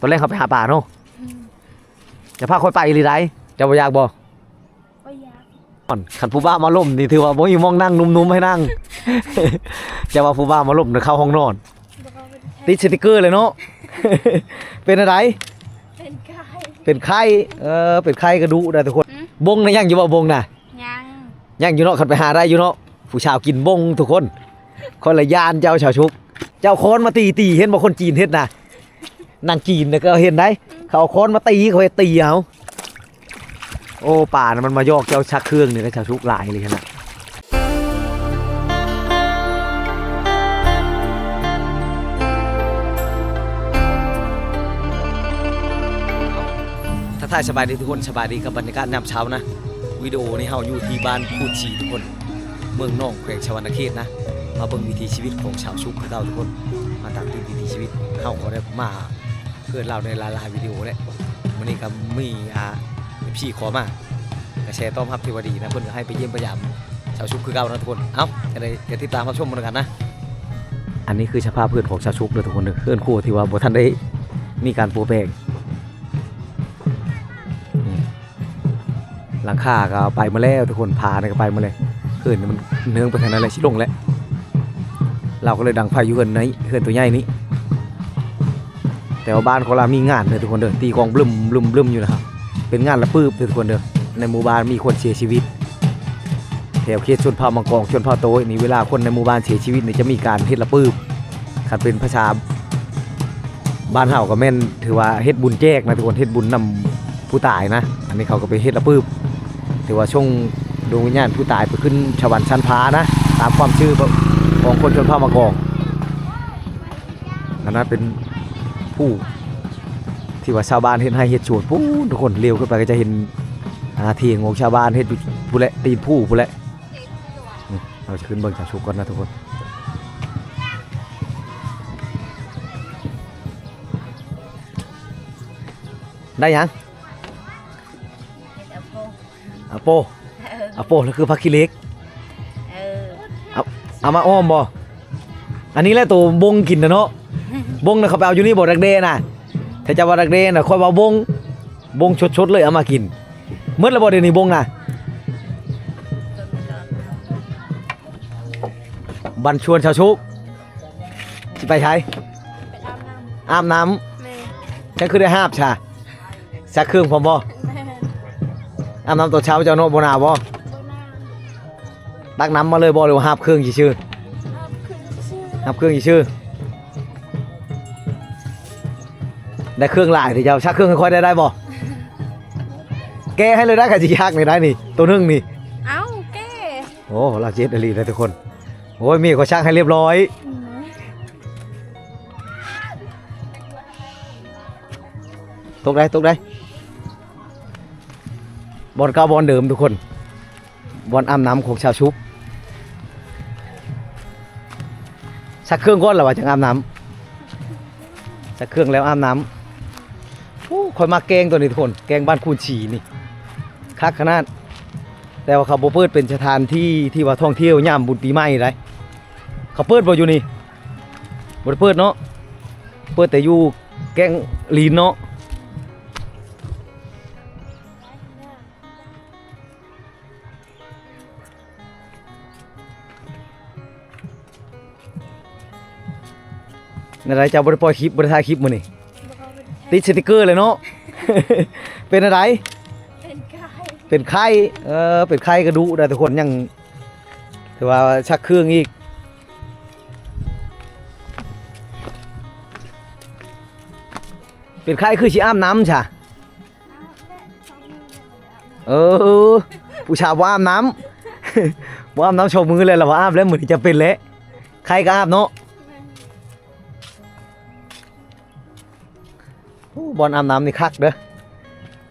ຕອນແລກເຮົາໄປຫາປາເນາະ. ອືມ ຈະພາຂ້ອຍໄປອີ່ຫຼີໃດ໋ ເຈົ້າບໍ່ຢາກບໍ່? ບໍ່ຢາກ. ຄັນຜູ້ບ່າວມາລົມນີ້ ຖືວ່າບໍ່ມີໝ່ອງນັ່ງໜຸ່ມໆໃຫ້ນັ່ງ. ເຈົ້າວ່າຜູ້ບ່າວມາລົມເຂົ້າຫ້ອງນອນ ບໍ່ ຕິດສະຕິກເກີເລີຍເນາະ. ເປັນແນວໃດ? ເປັນໄຂ້ ເປັນໄຂ້. ເອີ ເປັນໄຂ້ກະດຸໄດ໋ທຸກຄົນ. ອືມ ບົງນະຍັງຢູ່ບໍ່? ບົງນະ ຍັງ ຍັງຢູ່ເນາະ. ຄັນໄປຫາໄດ້ຢູ່ເນາະ ຜູ້ສາວກິນບົງທຸກຄົນ. ຂ້ອຍລະຢ້ານເຈົ້າ ຊາວສຸກ. ເຈົ້າເອົາຄ້ອນມາຕີ ຕີ ເຫັນບໍ່ຄົນຈີນເຮັດນະ? ໜັງຈີນນະກະເຫັນໄດ໋ ເຂົາເອົາຄ້ອນມາຕີ ເຂົາເຮັດຕີເອົາ. ໂອ້ ປານະ ມັນມາຢອກເຈົ້າຊັກເຄື່ອງນີ້ ແລ້ວຊາວສຸກຫຼາຍເລີຍຫັ້ນນະ. ທັກທາຍສະບາຍດີທຸກຄົນ ສະບາຍດີກັບບັນຍາກາດຍາມເຊົ້ານະ. ວິດີໂອນີ້ເຮົາຢູ່ທີ່ບ້ານຄູດສີທຸກຄົນ ເມືອງໜອງ ແຂວງສະຫວັນນະເຂດນະ. ມາເບິ່ງວິຖີຊີວິດຂອງຊາວສຸກຄືເກົ່າທຸກຄົນ ມາຕາມຕິດວິຖີຊີວິດ. ເຮົາກໍໄດ້ມາເພື່ອເລົ່າໃນຫຼາຍໆວິດີໂອແຫຼະ. ມື້ນີ້ກໍມີ ອາ ເອັຟຊີຂໍມາ ກະແສຕອບຮັບທີ່ວ່າດີນະ ເພິ່ນກໍໃຫ້ໄປຢ້ຽມໄປຢາມຊາວສຸກຄືເກົ່ານະທຸກຄົນ. ເອົ້າ ຈັ່ງໃດກໍຕິດຕາມຮັບຊົມນຳກັນນະ. ອັນນີ້ຄືສະພາບເຮືອນຂອງຊາວສຸກເດີທຸກຄົນເດີ. ເຮືອນຄົວທີ່ວ່າບໍ່ທັນໄດ້ມີການປົວແປງ. ນີ້ ຫຼັງຄາກໍໄປໝົດແລ້ວທຸກຄົນ ຝານີ້ກໍໄປໝົດແລ້ວ. ເຮືອນມັນເໜືອງໄປທາງນັ້ນແຫຼະ ຊິລົງແລ້ວ. ລາວກໍເລີຍດັງໄຟຢູ່ເຮືອນໃນ ເຮືອນຕົວໃຫຍ່ນີ້. ແຕ່ວ່າບ້ານຂອງລາວມີງານເດີທຸກຄົນເດີ ຕີກອງບຶມບຶມບຶມຢູ່ນະ. ເປັນງານລະປຶບເດີທຸກຄົນເດີ. ໃນໝູ່ບ້ານມີຄົນເສຍຊີວິດ ແຖວເຂດຊົນເຜົ່າມັງກອງ ຊົນເຜົ່າໂຕຍນີ້ ເວລາຄົນໃນໝູ່ບ້ານເສຍຊີວິດນີ້ ຈະມີການເຮັດລະປຶບ. ຄັນເປັນພາສາບ້ານເຮົາກໍແມ່ນຖືວ່າເຮັດບຸນແຈກນະທຸກຄົນ ເຮັດບຸນນຳຜູ້ຕາຍນະ. ອັນນີ້ເຂົາກໍໄປເຮັດລະປຶບ ຖືວ່າສົ່ງດວງວິນຍານຜູ້ຕາຍໄປຂຶ້ນສະຫວັນຊັ້ນຟ້ານະ ຕາມຄວາມເຊື່ອຂອງຄົນຊົນເຜົ່າມັງກອງ. ອັນນັ້ນເປັນພູທີ່ວ່າຊາວບ້ານເຮັດໄຮ່ເຮັດສວນພຸ້ນທຸກຄົນ. ຫຼຽວຂຶ້ນໄປກໍຈະເຫັນ ອາ ຖຽງຂອງຊາວບ້ານເຮັດຢູ່ພຸ້ນແຫຼະ ຕີນພູພຸ້ນແຫຼະ. ອືມ ເຮົາຈະຂຶ້ນເບິ່ງຊາວສຸກກ່ອນນະທຸກຄົນ. ໄດ້ຫຍັງ? ອາໂປ ເອີ ອາໂປ ນັ້ນຄືຜັກຂີ້ເຫຼັກ. ເອີ ເອົາ ເອົາມາອ້ອມບໍ່? ອັນນີ້ແຫຼະໂຕບົງກິນນະເນາະ. ບົງນະເຂົາໄປເອົາຢູ່ນີ້ບໍ່ ດັກແດ້ນະ? ຖ້າເຈົ້າວ່າດັກແດ້ນະ ຂ້ອຍວ່າບົງ ບົງສົດໆເລີຍເອົາມາກິນ. ໝົດແລ້ວບໍ່ດຽວນີ້ບົງນະ? ບັນຊວນຊາວສຸກ ຊິໄປໃສ? ໄປອາບນ້ຳ ອາບນ້ຳ. ແມ່ນ. ຈັ່ງຄືໄດ້ຫາບຊະ? ຊັກເຄື່ອງພ້ອມບໍ່? ແມ່ນ. ອາບນ້ຳຕອນເຊົ້າເຈົ້າເນາະ ບໍ່ໜາວບໍ່? ບໍ່ໜາວ. ຕັກນ້ຳມາເລີຍບໍ່ ຫຼືວ່າຫາບເຄື່ອງຊື່ໆ? ຫາບເຄື່ອງຊື່ໆ. ຫາບເຄື່ອງຊື່ໆ. ໄດ້ເຄື່ອງຫຼາຍເດີເຈົ້າ. ຊັກເຄື່ອງໃຫ້ຂ້ອຍໄດ້ ໄດ້ບໍ່? ແກະໃຫ້ເລີຍໄດ້ ຄັນຊິຊັກນີ້ໄດ້ນີ້ ໂຕໜຶ່ງນີ້. ເອົ້າ ແກະ. ໂອ້ ລາວເຈັດອີ່ຫຼີເດີທຸກຄົນ. ໂອ້ຍ ເມຍຂ້ອຍຊັກໃຫ້ລຽບຮ້ອຍ. ອືມ ຕົກໄດ້ ຕົກໄດ້. ບ່ອນເກົ່າບ່ອນເດີມທຸກຄົນ ບ່ອນອາບນ້ຳຂອງຊາວສຸກ. ຊັກເຄື່ອງກ່ອນລະວ່າຈັ່ງອາບນ້ຳ. ຊັກເຄື່ອງແລ້ວອາບນ້ຳ. ໂອ້ ຂ້ອຍມັກແກ້ງໂຕນີ້ທຸກຄົນ ແກ້ງບ້ານຄູນສີນີ້ ຄັກຂະໜາດ. ແຕ່ວ່າເຂົາບໍ່ເປີດເປັນສະຖານທີ່ທີ່ວ່າທ່ອງທ່ຽວຍາມບຸນປີໃໝ່ໃດ໋. ເຂົາເປີດບໍ່ຢູ່ນີ້? ບໍ່ໄດ້ເປີດເນາະ. ເປີດແຕ່ຢູ່ແກ້ງລີນເນາະ. ແນວໃດ ເຈົ້າບໍ່ໄດ້ປ່ອຍຄລິບ ບໍ່ໄດ້ຖ່າຍຄລິບມື້ນີ້? ຕິດສະຕິກເກີເລີຍເນາະ. ເປັນແນວໃດ? ເປັນໄຂ້ ເປັນໄຂ້. ເອີ ເປັນໄຂ້ກະດຸໄດ໋ທຸກຄົນ. ຍັງຖືວ່າຊັກເຄື່ອງອີກ. ເປັນໄຂ້ຄືຊິອາບນ້ຳຊະ. ເອີ ຜູ້ສາວບໍ່ອາບນ້ຳ ບໍ່ອາບນ້ຳສອງມື້ແລ້ວ ລະວ່າອາບແລ້ວ ມື້ນີ້ຈຳເປັນແຫຼະ. ໄຂ້ກໍອາບເນາະ. ໂອ້ ບ່ອນອາບນ້ຳນີ້ຄັກເດີ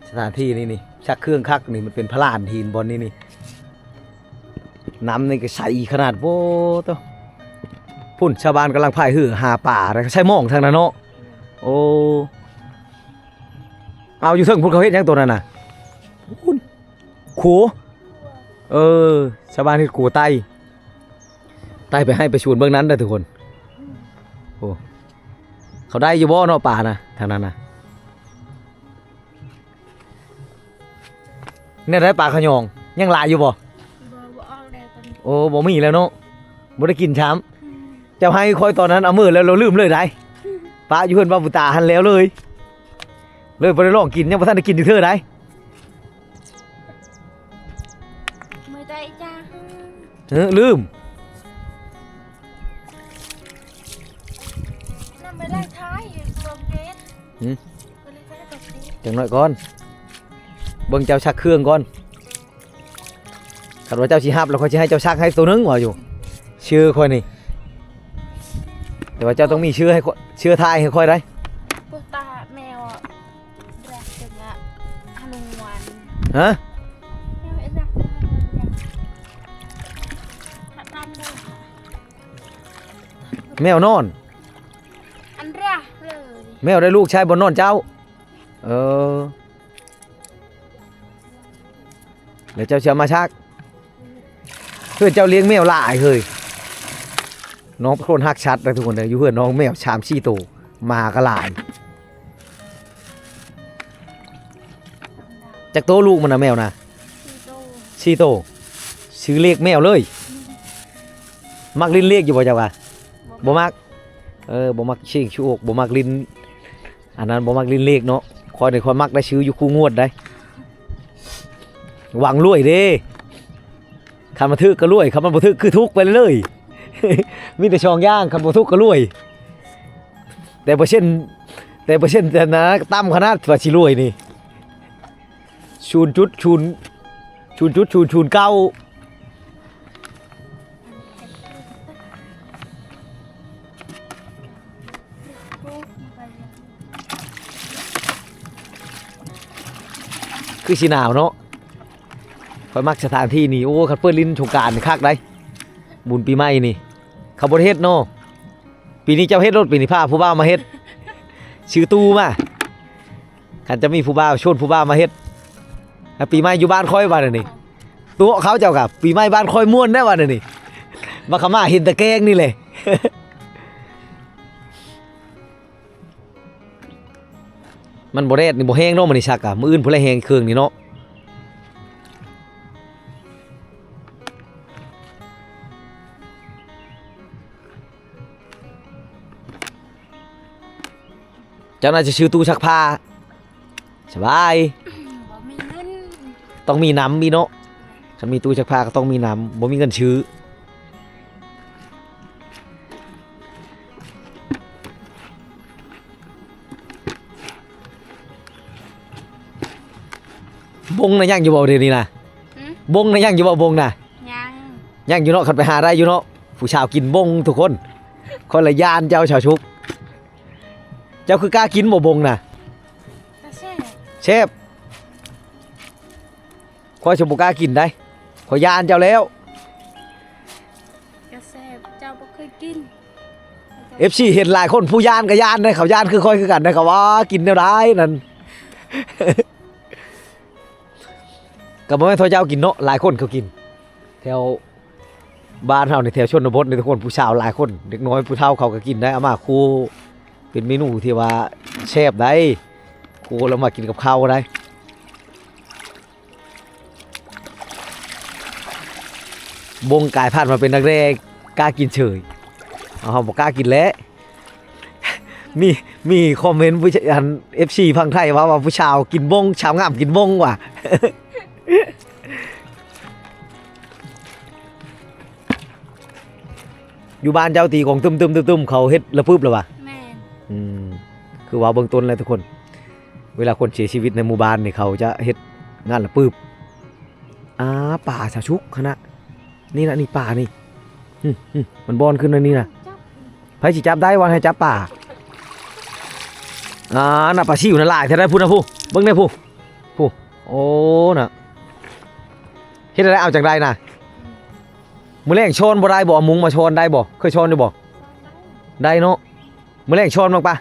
ສະຖານທີ່ນີ້ນີ້ ຊັກເຄື່ອງຄັກນີ້. ມັນເປັນພະລານຫີນບ່ອນນີ້ນີ້. ນ້ຳນີ້ກໍໃສຂະໜາດ. ໂອ້ໂຕ ພຸ້ນຊາວບ້ານກຳລັງພາຍເຮືອຫາປາ ແລ້ວກໍໃສ່ມອງທາງນັ້ນເນາະ. ໂອ້ ເອົາ ຢູ່ເທິງພຸ້ນເຂົາເຮັດຫຍັງໂຕນັ້ນນະ? ພຸ້ນ ຂົວ. ເອີ ຊາວບ້ານເຮັດຂົວໄຕ່ ໄຕ່ໄປໄຮ່ໄປສວນເບື້ອງນັ້ນເດີທຸກຄົນ. ໂອ້ ເຂົາໄດ້ຢູ່ບໍ່ເນາະປານະ ທາງນັ້ນນະ? ແນວໃດປາຂະຫຍອງ ຍັງຫຼາຍຢູ່ບໍ່? ບໍ່ ບໍ່ອອກແລ້ວຕອນນີ້. ໂອ້ ບໍ່ມີແລ້ວເນາະ ບໍ່ໄດ້ກິນຊ້ຳ. ອືມ ເຈົ້າໃຫ້ຂ້ອຍຕອນນັ້ນ ເອົາມື້ແລ້ວ ລາວລືມເລີຍໄດ໋. ປະຢູ່ເຮືອນບ່າວບຸນຕາຫັ້ນແລ້ວເລີຍ ເລີຍບໍ່ໄດ້ລອງກິນ ຍັງບໍ່ທັນໄດ້ກິນຈັກເທື່ອໄດ໋. ເມື່ອໃດຈ້າ? ເອີ ລືມ. ນຳໄປໄລ່ທ້າຍ ບໍ່ເປັນ. ຫືມ? ໄປໄລ່ທ້າຍບໍ່ເປັນ. ຈັກໜ້ອຍກ່ອນ ເບິ່ງເຈົ້າຊັກເຄື່ອງກ່ອນ. ຄັນວ່າເຈົ້າຊິຮັບ ແລ້ວຂ້ອຍຊິໃຫ້ເຈົ້າຊັກໃຫ້ໂຕໜຶ່ງວ່າຢູ່ ຊື່ຂ້ອຍນີ້. ແຕ່ວ່າເຈົ້າຕ້ອງມີຊື່ໃຫ້ຂ້ອຍ ຊື່ທ້າຍໃຫ້ຂ້ອຍໄດ໋. ໂປຕາແມວ ແບບເປັນອະນຸວານ. ຮະ? ແມວເອັດ ແມວນອນ ອັນເຣຍເລີຍ. ແມວໄດ້ລູກໃຊ້ບ່ອນນອນເຈົ້າ. ເອີ ແລ້ວເຈົ້າຊິເອົາມາຊັກ. ເຮືອນເຈົ້າລ້ຽງແມວຫຼາຍເຮີ້ຍ. ນ້ອງເປັນຄົນຮັກສັດເດີທຸກຄົນເດີ. ຢູ່ເຮືອນນ້ອງແມວສາມສີ່ໂຕ ໝາກໍຫຼາຍ. ຈັກໂຕລູກມັນນະ ແມວນະ? ສີ່ໂຕ ສີ່ໂຕ. ຊື່ເລກແມວເລີຍ. ມັກຫຼິ້ນເລກຢູ່ບໍ່ເຈົ້າກະ? ບໍ່ ບໍ່ມັກ. ເອີ ບໍ່ມັກເຊງຊູໂອກ ບໍ່ມັກຫຼິ້ນ ອັນນັ້ນບໍ່ມັກຫຼິ້ນເລກເນາະ. ຂ້ອຍນີ້ຂ້ອຍມັກໄດ້ຊື້ຢູ່ຄູ່ງວດໄດ໋ ຫວັງລວຍເດ້. ຄັນມັນຖືກກໍລວຍ ຄັນມັນບໍ່ຖືກຄືທຸກໄປເລີຍ. ມີແຕ່ສອງຢ່າງ ຄັນບໍ່ຖືກກໍລວຍ. ແຕ່ເປີເຊັນ ແຕ່ເປີເຊັນນັ້ນນະ ຕ່ຳຂະໜາດວ່າຊິລວຍນີ້ ສູນຈຸດສູນ ສູນຈຸດສູນສູນເກົ້າ. ຄືຊິໜາວເນາະ. ຂ້ອຍມັກສະຖານທີ່ນີ້. ໂອ້ ຄັນເປີດຫຼິ້ນສົງການນີ້ຄັກໄດ໋ ບຸນປີໃໝ່ນີ້. ເຂົາບໍ່ໄດ້ເຮັດເນາະ ປີນີ້ເຈົ້າເຮັດໂລດ. ປີນີ້ພາຜູ້ບ່າວມາເຮັດ ຊື້ຕູ້ມາ. ຄັນຈະມີຜູ້ບ່າວ ຊວນຜູ້ບ່າວມາເຮັດ ແລ້ວປີໃໝ່ຢູ່ບ້ານຂ້ອຍວ່າແນວນີ້. ຕົວະເຂົາເຈົ້າກະ ປີໃໝ່ບ້ານຂ້ອຍມ່ວນແດ່ວ່າແນວນີ້. ມາຂະມາເຫັນແຕ່ແກງນີ້ແຫຼະ. ມັນບໍ່ແດດນີ້ ບໍ່ແຮງເນາະ ມື້ນີ້ຊັກກະ ມື້ອື່ນພຸ້ນແຫຼະແຮງເຄື່ອງນີ້ເນາະ. ເຈົ້າໜ້າຈະຊື້ຕູ້ຊັກຜ້າ ສະບາຍ. ບໍ່ມີເງິນ. ຕ້ອງມີນຳອີກເນາະ. ຄັນມີຕູ້ຊັກຜ້າກໍຕ້ອງມີນຳ. ບໍ່ມີເງິນຊື້. ບົງນະຍັງຢູ່ບໍ່ດຽວນີ້ນະ? ຫືມ? ບົງນະຍັງຢູ່ບໍ່? ບົງນະ ຍັງ ຍັງຢູ່ເນາະ. ຄັນໄປຫາໄດ້ຢູ່ເນາະ ຜູ້ສາວກິນບົງທຸກຄົນ. ຂ້ອຍລະຢ້ານເຈົ້າ ຊາວສຸກ. ເຈົ້າຄືກ້າກິນບໍ່ບົງນະ? ກໍແຊບ ແຊບ. ຂ້ອຍຊິບໍ່ກ້າກິນໄດ໋ ຂ້ອຍຢ້ານເຈົ້າແລ້ວ. ກໍແຊບ ເຈົ້າບໍ່ເຄີຍກິນ. ເອັຟຊີ ເຫັນຫຼາຍຄົນ ຜູ້ຢ້ານກໍຢ້ານໄດ໋ ເຂົາຢ້ານຄືຂ້ອຍຄືກັນໄດ໋ ເຂົາວ່າກິນແນວໃດນັ້ນ. ກໍບໍ່ແມ່ນເທົ່າເຈົ້າກິນເນາະ ຫຼາຍຄົນເຂົາກິນ ແຖວ ບ້ານເຮົານີ້ແຖວຊົນນະບົດນີ້ທຸກຄົນ ຜູ້ສາວຫຼາຍຄົນ ເດັກນ້ອຍຜູ້ເຖົ້າເຂົາກໍກິນໄດ້ ເອົາມາຄົວ ເປັນເມນູທີ່ວ່າແຊບໄດ໋ ຄົວແລ້ວມາກິນກັບເຂົ້າໄດ໋. ບົງກາຍພັນມາເປັນນັກແດ່ ກ້າກິນເສີຍ ເຮົາບໍ່ກ້າກິນແຫຼະ. ມີ ມີຄອມເມັນຜູ້ ອັນ ເອັຟຊີຝັ່ງໄທເວົ້າວ່າ ຜູ້ສາວກິນບົງ ສາວງາມກິນບົງວ່າ. ຢູ່ບ້ານເຈົ້າຕີກອງຕຶ້ມໆໆ ເຂົາເຮັດລະປຶບລະຫວາ? ແມ່ນ. ອືມ ຄືວ່າເບື້ອງຕົ້ນແຫຼະທຸກຄົນ ເວລາຄົນເສຍຊີວິດໃນໝູ່ບ້ານນີ້ ເຂົາຈະເຮັດງານລະປຶບ. ອາ ປາສາວສຸກຫັ້ນນະ ນີ້ນະ ນີ້ປານີ້ ຫຶ ຫຶ ມັນບ່ອນຂຶ້ນແນວນີ້ນະ. ໃຜຊິຈັບໄດ້ວ່າໃຫ້ຈັບປາ? ອ່າ ນະ ປາຊິວນະ ຫຼາຍແທ້ໃດ໋ ພຸ້ນນະ ພຸ້ນ ເບິ່ງແດ່ ພຸ້ນ ພຸ້ນ. ໂອ້ ນະ ເຮັດແນວໃດ ເອົາຈັ່ງໃດນະ? ມື້ແລງຊ້ອນບໍ່ໄດ້ບໍ່? ເອົາມຸງມາຊ້ອນໄດ້ບໍ່? ເຄີຍຊ້ອນຢູ່ບໍ່? ໄດ້ເນາະ. ມື້ແລງຊ້ອນເບິ່ງປະ.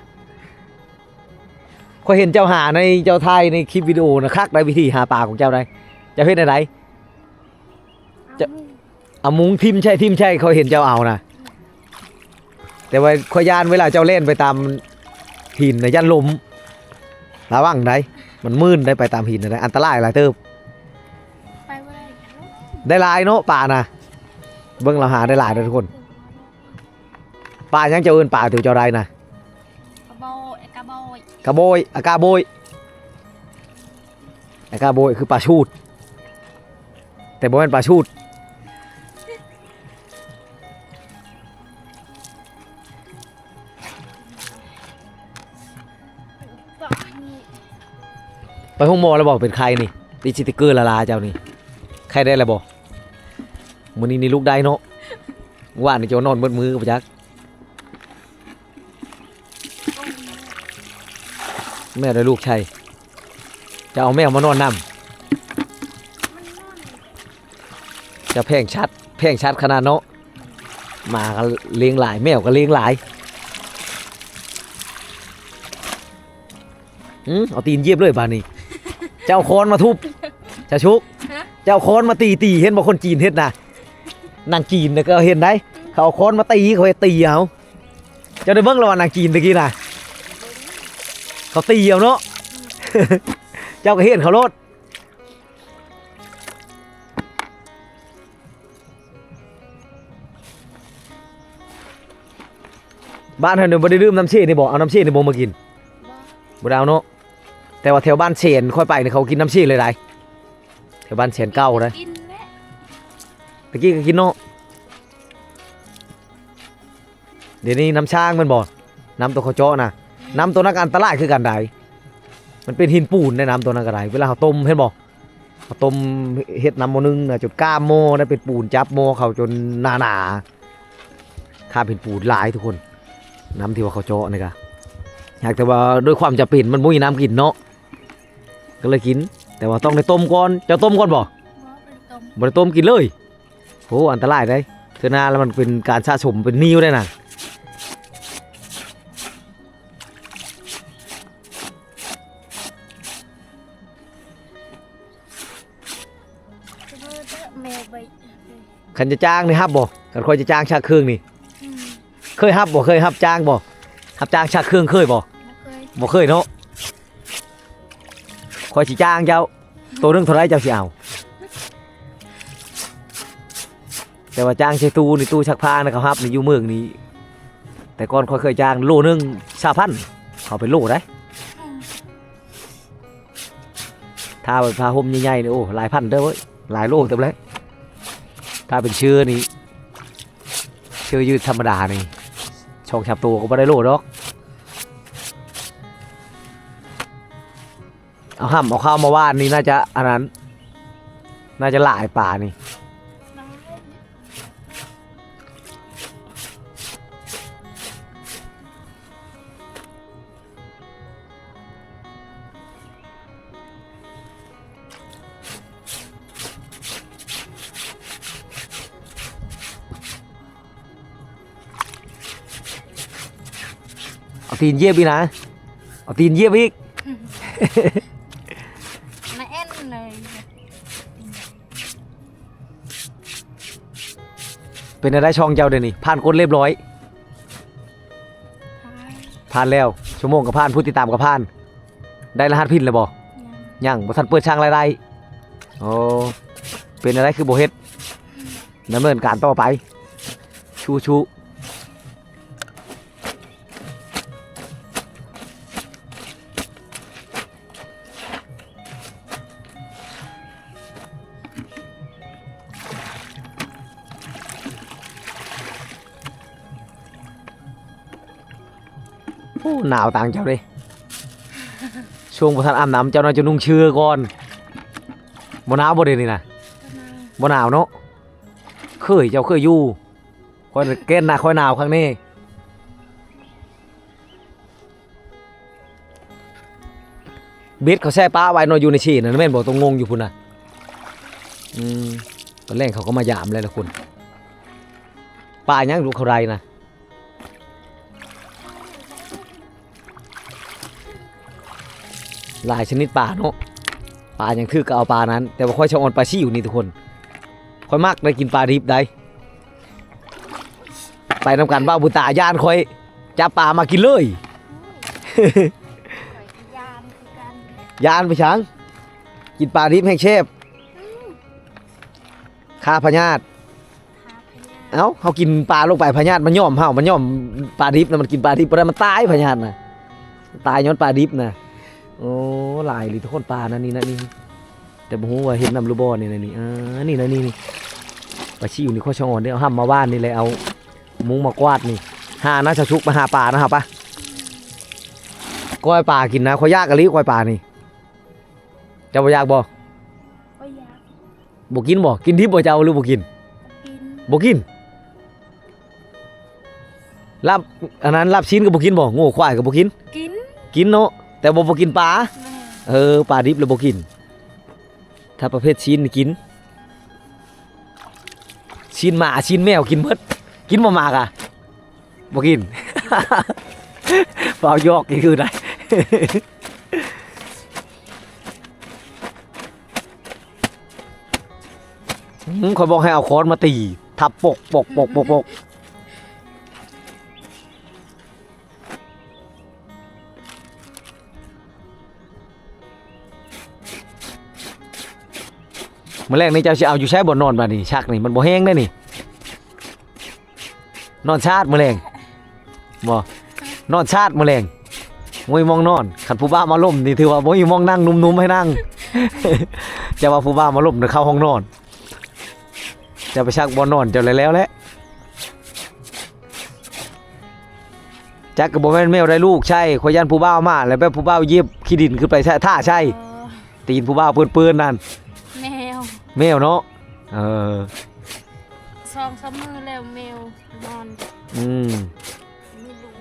ຂ້ອຍເຫັນເຈົ້າຫາໃນ ເຈົ້າຖ່າຍໃນຄລິບວິດີໂອນະ ຄັກໄດ໋ ວິທີຫາປາຂອງເຈົ້າໄດ໋. ເຈົ້າເຮັດແນວໃດ? ເອົາມຸງ ເອົາມຸງຖິ້ມໃສ່ ຖິ້ມໃສ່ ຂ້ອຍເຫັນເຈົ້າເອົານະ. ແຕ່ວ່າຂ້ອຍຢ້ານເວລາເຈົ້າແລ່ນໄປຕາມຫີນນະ ຢ້ານລົ້ມ. ລະວັງໄດ໋ ມັນມື່ນໄດ໋ ໄປຕາມຫີນນະ ອັນຕະລາຍຫຼາຍເຕີບ. ໄດ້ຫຼາຍເນາະປານະ ເບິ່ງລາວຫາໄດ້ຫຼາຍເດີທຸກຄົນ. ປາຫຍັງເຈົ້າເອີ້ນປາທີ່ເຈົ້າໄດ້ນະ? ກະໂບຍ ກະໂບຍ ກະໂບຍ ອາກາໂບຍ ອາກາໂບຍຄືປາຊູດ ແຕ່ບໍ່ແມ່ນປາຊູດ. ໄປໂຮງໝໍແລ້ວບໍ່? ເປັນໄຂ້ນີ້ ຕິດສະຕິກເກີລາລາເຈົ້ານີ້ ໄຂ້ໄດ້ແລ້ວບໍ່? ມື້ນີ້ນີ້ລູກໄດ້ເນາະ ວານນີ້ເຈົ້ານອນເບິດມື້ບໍ່ຈັກ. ແມວໄດ້ລູກໄຊ ຈະເອົາແມວມານອນນຳ ຈະແພງສັດ ແພງສັດຂະໜາດເນາະ. ໝາກໍລ້ຽງຫຼາຍ ແມວກໍລ້ຽງຫຼາຍ. ອື ເອົາຕີນຢຽບເລີຍບາດນີ້ ເຈົ້າເອົາຄ້ອນມາທຸບ ຈະຊຸກ ຮະ ເຈົ້າເອົາຄ້ອນມາຕີ ຕີ ເຫັນບໍ່ຄົນຈີນເຮັດນະ? ນາງຈີນນະກໍເຫັນໄດ໋ ເຂົາເອົາຄ້ອນມາຕີ ເຂົາເຮັດຕີເອົາ. ເຈົ້າໄດ້ເບິ່ງແລ້ວວ່ານາງຈີນຕະກີ້ນະ ເຂົາຕີເອົາເນາະ ເຈົ້າກໍເຫັນເຂົາໂລດ. ບ້ານເຮົານີ້ບໍ່ໄດ້ດື່ມນ້ຳເຊນີ້ບໍ່? ເອົານ້ຳເຊນີ້ບໍ່ມາກິນ? ບໍ່ ບໍ່ໄດ້ເອົາເນາະ ແຕ່ວ່າແຖວບ້ານແສນຂ້ອຍໄປນີ້ ເຂົາກິນນ້ຳເຊເລີຍໄດ໋ ແຖວບ້ານແສນເກົ່າໄດ໋ ກິນແຫຼະ ຕະກີ້ກໍກິນເນາະ. ດຽວນີ້ນ້ຳຊ້າງແມ່ນບໍ່? ນ້ຳຕົວເຂົາເຈາະນະ ອືມ ນ້ຳຕົວນັ້ນກໍອັນຕະລາຍຄືກັນໃດ໋ ມັນເປັນຫີນປູນໃດ໋ ນ້ຳຕົວນັ້ນກໍໄດ໋. ເວລາເຮົາຕົ້ມ ເຫັນບໍ່? ເຮົາຕົ້ມເຮັດນ້ຳໝໍ້ໜຶ່ງນະ ຈົນກ້າມໝໍ້ໄດ້ ເປັນປູນ ຈັບໝໍ້ເຂົ້າຈົນໜາໆ ຄາບຫີນປູນຫຼາຍທຸກຄົນ. ນ້ຳທີ່ວ່າເຂົາເຈາະນີ້ກະ ຫາກແຕ່ວ່າດ້ວຍຄວາມຈຳເປັນ ມັນບໍ່ມີນ້ຳກິນເນາະ ກໍເລີຍກິນ ແຕ່ວ່າຕ້ອງໄດ້ຕົ້ມກ່ອນ. ເຈົ້າຕົ້ມກ່ອນບໍ່? ບໍ່ ບໍ່ໄດ້ຕົ້ມ ບໍ່ໄດ້ຕົ້ມ ກິນເລີຍ. ໂອ້ ອັນຕະລາຍເດ້ ເທື່ອໜ້າແລ້ວມັນເປັນການສະສົມເປັນໜີ້ໄດ້ນະ. ຄັນຈະຈ້າງນີ້ຮັບບໍ່? ຄັນຂ້ອຍຈະຈ້າງຊັກເຄື່ອງນີ້ ອືມ ເຄີຍຮັບບໍ່? ເຄີຍຮັບຈ້າງບໍ່? ຮັບຈ້າງຊັກເຄື່ອງເຄີຍບໍ່? ບໍ່ເຄີຍ ບໍ່ເຄີຍເນາະ. ຂ້ອຍຊິຈ້າງເຈົ້າ ໂຕໜຶ່ງເທົ່າໃດເຈົ້າຊິເອົາ? ແຕ່ວ່າຈ້າງໃສ່ຕູ້ນີ້ ຕູ້ຊັກຜ້ານະ ເຂົາຮັບນີ້ຢູ່ເມືອງນີ້ ແຕ່ກ່ອນຂ້ອຍເຄີຍຈ້າງໂລໜຶ່ງຊາວພັນ ເຂົາເປັນໂລໄດ໋. ຖ້າເປັນຜ້າຫົ່ມໃຫຍ່ໆນີ້ ໂອ້ ຫຼາຍພັນເດີເວີ້ຍ ຫຼາຍໂລເຕີບເລີຍ. ຖ້າເປັນເສື້ອນີ້ ເສື້ອຢືດທຳມະດານີ້ ສອງສາມໂຕກໍບໍ່ໄດ້ໂລດອກ. ເອົາຫ້ຳເອົາຂ້າວມາຫວ່ານນີ້ ໜ້າຈະອັນນັ້ນ ໜ້າຈະຫຼາຍປານີ້. ເອົາຕີນຢຽບອີກນະ ເອົາຕີນຢຽບອີກ ມາແອ່ນເລີຍ. ເປັນແນວໃດຊ່ອງເຈົ້າດຽວນີ້ ຜ່ານກົດລຽບຮ້ອຍ? ຜ່ານ ຜ່ານແລ້ວ ຊົ່ວໂມງກໍຜ່ານ ຜູ້ຕິດຕາມກໍຜ່ານ. ໄດ້ລະຫັດພິນແລ້ວບໍ່? ຍັງ ຍັງ ບໍ່ທັນເປີດສ້າງລາຍໄດ້. ໂອ້ ເປັນແນວໃດຄືບໍ່ເຮັດ? ດຳເນີນການຕໍ່ໄປ ສູ້ໆ. ໂອ້ ໜາວຕ່າງເຈົ້າເດ້ ຊ່ວງບໍ່ທັນອາບນ້ຳ ເຈົ້າໜ້າຈະນຸ່ງເສື້ອກ່ອນ. ບໍ່ໜາວບໍ່ດຽວນີ້ນະ? ບໍ່ໜາວ ບໍ່ໜາວເນາະ. ເຄີຍ ເຈົ້າເຄີຍຢູ່ ຂ້ອຍແກ່ນນະ ຂ້ອຍໜາວຄັກນີ້. ເບັດເຂົາແຊ່ປະໄວ້ເນາະ ຢູ່ໃນເຊນັ້ນແມ່ນບໍ່? ຕົງງົງຢູ່ພຸ້ນນະ. ອືມ ຕອນແລງເຂົາກໍມາຢາມແລ້ວລະຄົນ. ປາຫຍັງລູກເຂົາໄດ້ນະ? ຫຼາຍຊະນິດປາເນາະ ປາຫຍັງຖືກກໍເອົາປານັ້ນ. ແຕ່ວ່າຂ້ອຍຊະອອນປາຊິວນີ້ທຸກຄົນ ຂ້ອຍມັກໄດ້ກິນປາດິບໃດ. ໄປນຳກັນ ບ່າວບຸນຕາຢ້ານຂ້ອຍ ຈັບປາມາກິນເລີຍ. ໂອ້ຍ ຂ້ອຍກໍຢ້ານຄືກັນ. ຢ້ານໄປຫຍັງ? ກິນປາດິບແຮ່ງແຊບ. ອືມ. ຂ້າພະຍາດ. ເອົ້າ ເຮົາກິນປາລົງໄປ ພະຍາດມັນຍ້ອມເຮົາ ມັນຍ້ອມປາດິບນະ ມັນກິນປາດິບບໍ່ໄດ້ ມັນຕາຍພະຍາດນະ ຕາຍຍ້ອນປາດິບນະ. ໂອ້ ຫຼາຍອີ່ຫຼີທຸກຄົນ ປານັ້ນນີ້ ນັ້ນນີ້ ແຕ່ບໍ່ຮູ້ວ່າເຫັນນຳຫຼືບໍ່ ນີ້ ນີ້ ນີ້ ເອີ ນີ້ນະ ນີ້ ນີ້ ປາຊິວນີ້ ຂ້ອຍສະອອນເດ້ ເອົາຫ້ຳມາຫວ່ານນີ້ແຫຼະ ເອົາມຸ້ງມາກວາດນີ້ ຫານະ ຊາວສຸກ ໄປຫາປານະ ຫາປາ ກ້ອຍປາກິນນະ ຂ້ອຍຢາກອີ່ຫຼີ ກ້ອຍປານີ້. ເຈົ້າບໍ່ຢາກບໍ່? ບໍ່ຢາກ. ບໍ່ກິນບໍ່? ກິນດິບບໍ່ເຈົ້າ ຫຼືບໍ່ກິນ? ບໍ່ກິນ. ບໍ່ກິນ? ລາບ ອັນນັ້ນ ລາບຊີ້ນກໍບໍ່ກິນບໍ່? ງົວຄວາຍກໍບໍ່ກິນ? ກິນ. ກິນເນາະ ແຕ່ບໍ່ ບໍ່ກິນປາ? ແມ່ນ. ເອີ ປາດິບລະບໍ່ກິນ. ຖ້າປະເພດຊີ້ນນີ້ກິນ. ຊີ້ນໝາ ຊີ້ນແມວກິນໝົດ. ກິນບໍ່ໝາກະ? ບໍ່ກິນ. ເວົ້າຢອກຄືໄດ້. ອືມ ຂ້ອຍບອກໃຫ້ເອົາຄ້ອນມາຕີ ທັບ ປົກ ປົກ ປົກ ປົກ ປົກ. ມື້ແລງນີ້ເຈົ້າຊິເອົາຢູ່ໃສບ່ອນນອນບາດນີ້? ຊັກນີ້ມັນບໍ່ແຮງເດ້ນີ້. ນອນຊາດມື້ແລງບໍ່? ນອນຊາດມື້ແລງ ບໍ່ມີໝ່ອງນອນ. ຄັນຜູ້ບ່າວມາລົມນີ້ ຖືວ່າບໍ່ມີໝ່ອງນັ່ງ ໜຸ່ມໆໃຫ້ນັ່ງ. ຈະວ່າຜູ້ບ່າວມາລົມເຂົ້າຫ້ອງນອນ. ຈະໄປຊັກບ່ອນນອນເຈົ້າແລ້ວແຫຼະ. ຈັກກໍບໍ່ແມ່ນແມວໄດ້ລູກໃຊ້ ຂ້ອຍຢ້ານຜູ້ບ່າວມາ ແລ້ວແບບຜູ້ບ່າວຢຽບຂີ້ດິນຂຶ້ນໄປຖ້າໃສ່ ເອີ ຕີນຜູ້ບ່າວເປື້ອນໆນັ້ນ. ແມວ ແມວເນາະ. ເອີ ສອງສາມມື້ແລ້ວແມວນອນ. ອືມ ມີລູກ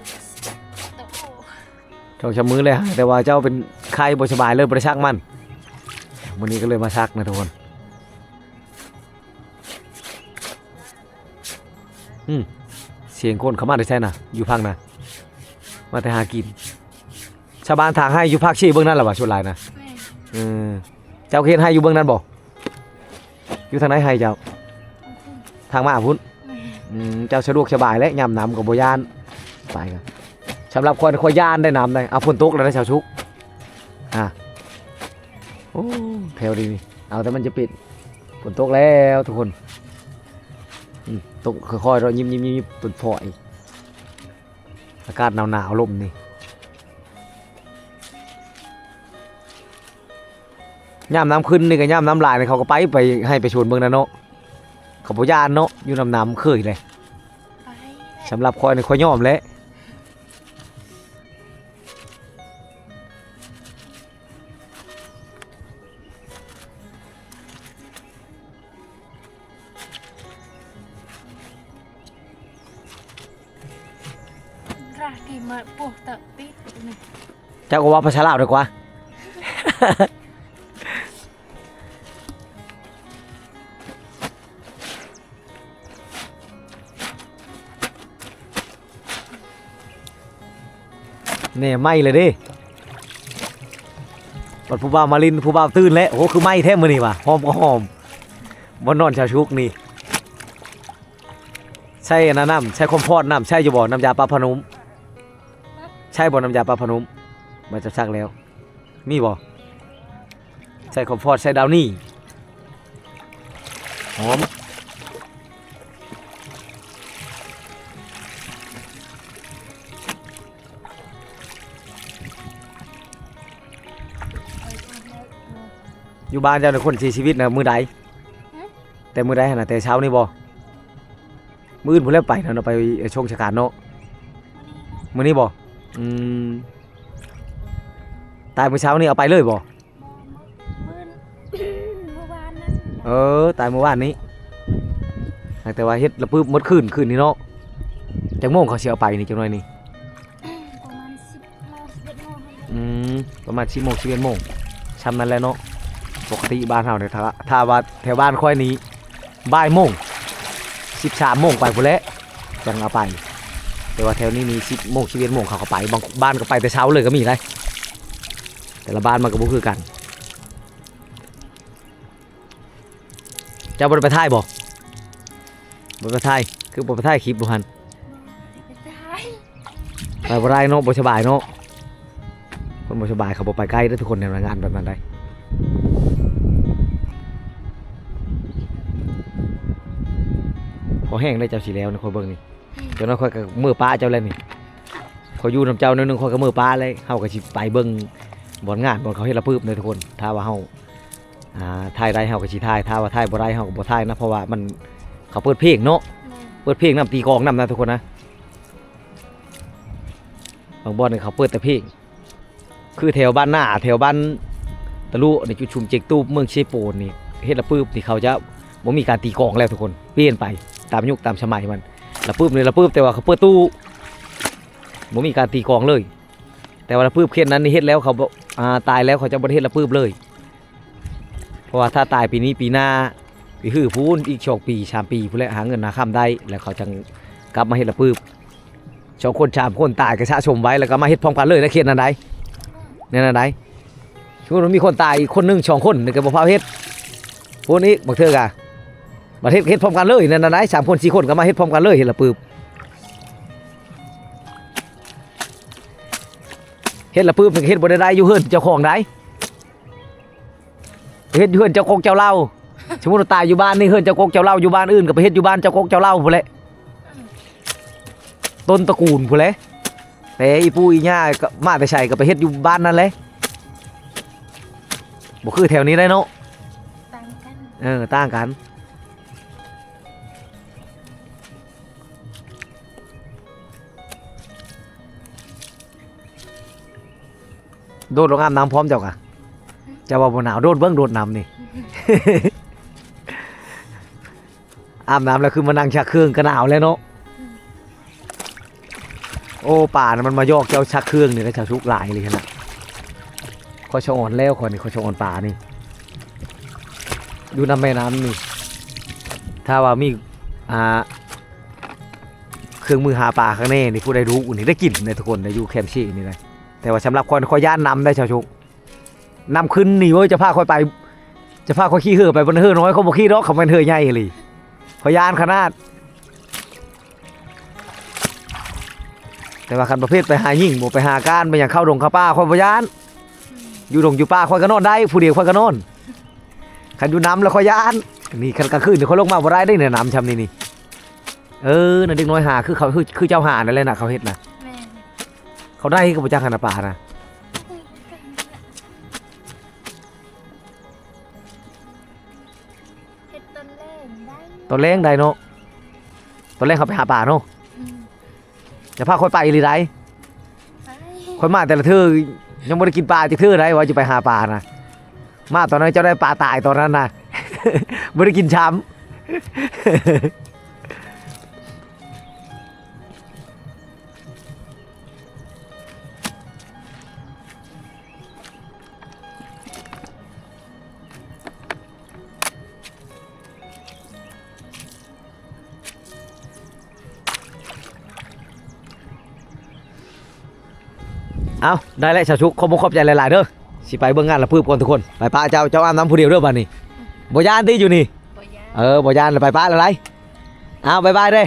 ໂຕ ສອງສາມມື້ແລ້ວ ແຕ່ວ່າເຈົ້າເປັນໄຂ້ບໍ່ສະບາຍ ເລີຍບໍ່ໄດ້ຊັກມັນ. ມື້ນີ້ກໍເລີຍມາຊັກນະທຸກຄົນ. ອືມ ສຽງຄົນເຂົ້າມາແຕ່ໃສນະ? ຢູ່ພັງນະ ມາແຕ່ຫາກິນ. ຊາວບ້ານທາງໄຮ່ຢູ່ພາກເຊເບິ່ງນັ້ນລະວ່າ ສ່ວນຫຼາຍນະ. ແມ່ນ. ເອີ ເຈົ້າເຮັດໄຮ່ຢູ່ເບິ່ງນັ້ນບໍ່? ຢູ່ທາງໃດໄຮ່ເຈົ້າ? ທາງມາພຸ້ນ. ແມ່ນ. ອືມ ເຈົ້າສະດວກສະບາຍແຫຼະ ຍາມນ້ຳກໍບໍ່ຢ້ານ. ໄປ ສຳລັບຂ້ອຍ ຂ້ອຍຢ້ານໄດ໋ນ້ຳໄດ໋. ເອົາ ຝົນຕົກແລ້ວເດ້ຊາວສຸກ. ອາ ໂອ້ ແຖວນີ້ ເອົາແຕ່ມັນຈະເປັນ. ຝົນຕົກແລ້ວທຸກຄົນ. ອືມ ຕົກຄ່ອຍໆເນາະ ຍິບໆໆ ຝົນຝອຍ. ອາກາດໜາວໆ ລົມນີ້. ຍາມນ້ຳຂຶ້ນນີ້ກໍ ຍາມນ້ຳຫຼາຍນີ້ ເຂົາກໍໄປ ໄປໄຮ່ໄປສວນເບິ່ງນະເນາະ. ເຂົາບໍ່ຢ້ານເນາະ ຢູ່ນຳນ້ຳເຄີຍເດ້. ໄປ. ສຳລັບຂ້ອຍນີ້ ຂ້ອຍຍອມແຫຼະ. ເຈົ້າກໍເວົ້າພາສາລາວດີກວ່າ. ແນ່ ໄໝ້ແລ້ວເດ້. ບັດຜູ້ບ່າວມາຫຼິ້ນ ຜູ້ບ່າວຕື່ນແລ້ວ. ໂອ້ ຄືໄໝ້ແທ້ມື້ນີ້ຫວາ ຫອມກໍຫອມ. ບໍ່ນອນຊາວຊຸກນີ້ ໃຊ້ອັນນັ້ນນຳ ໃຊ້ຄອມຟອດນຳ ໃຊ້ຢູ່ບໍ່ ນ້ຳຢາປາບຜ້ານຸ້ມ? ໃຊ້ບໍ່ນ້ຳຢາປາບຜ້ານຸ້ມ? ມາຈັບຊັກແລ້ວ. ມີບໍ່? ໃສ່ຄອມຟອດ ໃສ່ດາວນີ້ ຫອມ. ຢູ່ບ້ານເຈົ້ານີ້ຄົນເສຍຊີວິດນະມື້ໃດ? ຫຶ? ແຕ່ມື້ໃດຫັ້ນນະ? ແຕ່ເຊົ້ານີ້ບໍ່? ມື້ອື່ນພຸ້ນແຫຼະໄປເນາະ ໄປຊົງຊະການເນາະ. ມື້ນີ້ບໍ່? ອືມ ຕາຍມື້ເຊົ້ານີ້ເອົາໄປເລີຍບໍ່? ມື້ ມື້ ມື້ວານນັ້ນ. ເອີ ຕາຍມື້ວານນີ້. ແຕ່ວ່າເຮັດລະປຶບໝົດຄືນ ຄືນນີ້ເນາະ. ຈັກໂມງເຂົາຊິເອົາໄປນີ້ ຈັກໜ່ອຍນີ້? ປະມານສິບໂມງ ສິບເອັດໂມງຫັ້ນແຫຼະ. ອືມ ປະມານສິບໂມງ ສິບເອັດໂມງ ຊ່ຳນັ້ນແຫຼະເນາະ. ປົກກະຕິບ້ານເຮົານີ້ ຖ້າ ຖ້າວ່າແຖວບ້ານຂ້ອຍນີ້ ບ່າຍໂມງ ສິບສາມໂມງໄປພຸ້ນແຫຼະ ຈັ່ງເອົາໄປ. ແຕ່ວ່າແຖວນີ້ນີ້ ສິບໂມງ ສິບເອັດໂມງເຂົາກໍໄປ. ບາງບ້ານກໍໄປແຕ່ເຊົ້າເລີຍກໍມີໄດ໋. ແຕ່ລະບ້ານມັນກໍບໍ່ຄືກັນ. ເຈົ້າບໍ່ໄດ້ໄປຖ່າຍບໍ່? ບໍ່ໄດ້ໄປຖ່າຍ. ຄືບໍ່ໄປຖ່າຍຄລິບຢູ່ຫັ້ນ? ໄປບໍ່ໄດ້ເນາະ ບໍ່ສະບາຍເນາະ. ຄົນບໍ່ສະບາຍເຂົາບໍ່ໄປໃກ້ເດີທຸກຄົນ ແນວງານແບບນັ້ນໄດ໋. ພໍແຮງໄດ້ເຈົ້າຊິແລ້ວນີ້ ຂ້ອຍເບິ່ງນີ້. ອືມ ເຈົ້ານ້ອຍຂ້ອຍກໍເມືອປະເຈົ້າແລ້ວນີ້. ຂ້ອຍຢູ່ນຳເຈົ້າໜ້ອຍໜຶ່ງ ຂ້ອຍກໍເມືອປະແລ້ວ. ເຮົາກໍຊິໄປເບິ່ງບ່ອນງານ ບ່ອນເຂົາເຮັດລະປຶບເດີທຸກຄົນ. ຖ້າວ່າເຮົາ ອ່າ ຖ່າຍໄດ້ເຮົາກໍຊິຖ່າຍ, ຖ້າວ່າຖ່າຍບໍ່ໄດ້ເຮົາກໍບໍ່ຖ່າຍນະ ເພາະວ່າມັນ ເຂົາເປີດເພງເນາະ. ແມ່ນ ເປີດເພງນຳ ຕີກອງນຳນະທຸກຄົນນະ. ບາງບ່ອນນີ້ເຂົາເປີດແຕ່ເພງ ຄືແຖວບ້ານໜ້າ ແຖວບ້ານຕະລຸນີ້ ຈຸດຊຸມເຈັກຕູບ ເມືອງເຊໂປນນີ້ ເຮັດລະປຶບນີ້ ເຂົາຈະບໍ່ມີການຕີກອງແລ້ວທຸກຄົນ. ປ່ຽນໄປຕາມຍຸກຕາມສະໄໝມັນ. ລະປຶບນີ້ລະປຶບ ແຕ່ວ່າເຂົາເປີດຕູ້ ບໍ່ມີການຕີກອງເລີຍ. ແຕ່ວ່າລະປຶບເຂດນັ້ນນີ້ເຮັດແລ້ວ ເຂົາບໍ່ ອ່າ ຕາຍແລ້ວ ເຂົາຈະບໍ່ໄດ້ເຮັດລະປຶບເລີຍ. ເພາະວ່າຖ້າຕາຍປີນີ້ ປີໜ້າ ໄປຮື້ພຸ້ນອີກສອງປີ ສາມປີພຸ້ນແຫຼະ ຫາເງິນຫາຄຳໄດ້ ແລ້ວເຂົາຈັ່ງກັບມາເຮັດລະປຶບ. ສອງຄົນ ສາມຄົນ ຕາຍກໍສະສົມໄວ້ ແລ້ວກໍມາເຮັດພ້ອມກັນເລີຍໃນເຂດນັ້ນໃດ. ແນວນັ້ນໃດ. ສົມມຸດວ່າມີຄົນຕາຍອີກຄົນໜຶ່ງ ສອງຄົນ ນີ້ກໍບໍ່ພາເຮັດ. ພຸ້ນອີກ ບາງເທື່ອກໍ ບັດເຮັດ ເຮັດພ້ອມກັນເລີຍ ແນວນັ້ນໃດ. ສາມຄົນ ສີ່ຄົນ ກໍມາເຮັດພ້ອມກັນເລີຍ ເຮັດລະປຶບ. ເຮັດລະປຶບ ເຮັດບໍ່ໄດ້ ໄດ້ຢູ່ເຮືອນເຈົ້າຂອງໃດ. ເຮັດຢູ່ເຮືອນເຈົ້າກົກເຈົ້າເຫຼົ່າ. ສົມມຸດວ່າຕາຍຢູ່ບ້ານນີ້ ເຮືອນເຈົ້າກົກເຈົ້າເຫຼົ່າ ຢູ່ບ້ານອື່ນກໍໄປເຮັດຢູ່ບ້ານເຈົ້າກົກເຈົ້າເຫຼົ່າພຸ້ນແຫຼະ ຕົ້ນຕະກູນພຸ້ນແຫຼະ. ແຕ່ອີ່ປູ່ອີ່ຍ່າກໍມາແຕ່ໃສກໍໄປເຮັດຢູ່ບ້ານນັ້ນແຫຼະ. ບໍ່ຄືແຖວນີ້ໄດ໋ເນາະ. ຕ່າງກັນ. ເອີ ຕ່າງກັນ. ໂດດລົງອາບນ້ຳພ້ອມເຈົ້າກະ. ເຈົ້າວ່າບໍ່ໜາວ ໂດດເບິ່ງ ໂດດນຳນີ້. ອາບນ້ຳແລ້ວຄືມານັ່ງຊັກເຄື່ອງກະໜາວແລ້ວເນາະ. ໂອ້ ປານະ ມັນມາຢອກເຈົ້າຊັກເຄື່ອງນີ້ ແລ້ວເຈົ້າສຸກຫຼາຍອີ່ຫຼີຫັ້ນນະ. ຂ້ອຍສະອອນແລ້ວ ຂ້ອຍນີ້ ຂ້ອຍສະອອນປານີ້ ຢູ່ນຳແມ່ນ້ຳນີ້. ຖ້າວ່າມີ ອ່າ ເຄື່ອງມືຫາປາຂ້າງແນ່ນີ້ ຜູ້ໃດຮູ້ນີ້ໄດ້ກິນເດ້ທຸກຄົນ ໄດ້ຢູ່ແຄມຊີນີ້ນະ. ແຕ່ວ່າສຳລັບຂ້ອຍ ຂ້ອຍຢ້ານນ້ຳໄດ໋ ຊາວໂຊກ. ນ້ຳຂຶ້ນນີ້ເວີ້ຍ ຈະພາຂ້ອຍໄປ ຈະພາຂ້ອຍຂີ່ເຮືອໄປ ບໍ່ເຮືອນ້ອຍ ຂ້ອຍບໍ່ຂີ່ດອກ ຄັນແມ່ນເຮືອໃຫຍ່ອີ່ຫຼີ ຂ້ອຍຢ້ານຂະໜາດ. ແຕ່ວ່າຄັນປະເພດໄປຫາຍິງ ບໍ່ໄປຫາການ ໄປຫຍັງ ເຂົ້າດົງເຂົ້າປ່າ ຂ້ອຍບໍ່ຢ້ານ. ຢູ່ດົງຢູ່ປ່າ ຂ້ອຍກໍນອນໄດ້ ຜູ້ດຽວຂ້ອຍກໍນອນ. ຄັນຢູ່ນ້ຳແລ້ວຂ້ອຍຢ້ານ. ນີ້ຄັນກາງຄືນນີ້ ຂ້ອຍລົງມາບໍ່ໄດ້ເດ້ ໃນນ້ຳຊ່ຳນີ້ນີ້. ເອີ ນັ້ນເດັກນ້ອຍຫາ ຄືເຂົາ ຄື ຄືເຈົ້າຫານັ້ນແຫຼະນະ ເຂົາເຮັດນະ. ແມ່ນ. ເຂົາໄດ້ກໍບໍ່ຈັກຫັ້ນນະ ປານະ. ເຮັດຕອນແລງໄດ້ ຕອນແລງໄດ້ເນາະ. ຕອນແລງເຮົາໄປຫາປາເນາະ. ອືມ. ຈະພາຂ້ອຍໄປອີ່ຫຼີໃດ. ໄປ. ຂ້ອຍມາແຕ່ລະເທື່ອ ຍັງບໍ່ໄດ້ກິນປາຈັກເທື່ອໃດ ວ່າຈະໄປຫາປານະ. ມາຕອນນັ້ນເຈົ້າໄດ້ປາຕາຍຕອນນັ້ນນະ ບໍ່ໄດ້ກິນຊ້ຳ. ເອົ້າ ໄດ້ແລ້ວ ຊາວສຸກ ຂອບອົກຂອບໃຈຫຼາຍໆເດີ. ຊິໄປເບິ່ງງານລະປຶບກ່ອນທຸກຄົນ. ໄປປະເຈົ້າ ເຈົ້າອາບນ້ຳຜູ້ດຽວເດີບາດນີ້. ບໍ່ຢ້ານຕິຢູ່ນີ້? ບໍ່ຢ້ານ. ເອີ ບໍ່ຢ້ານ ໄປປະລະໄລ. ເອົ້າ ບາຍບາຍເດີ.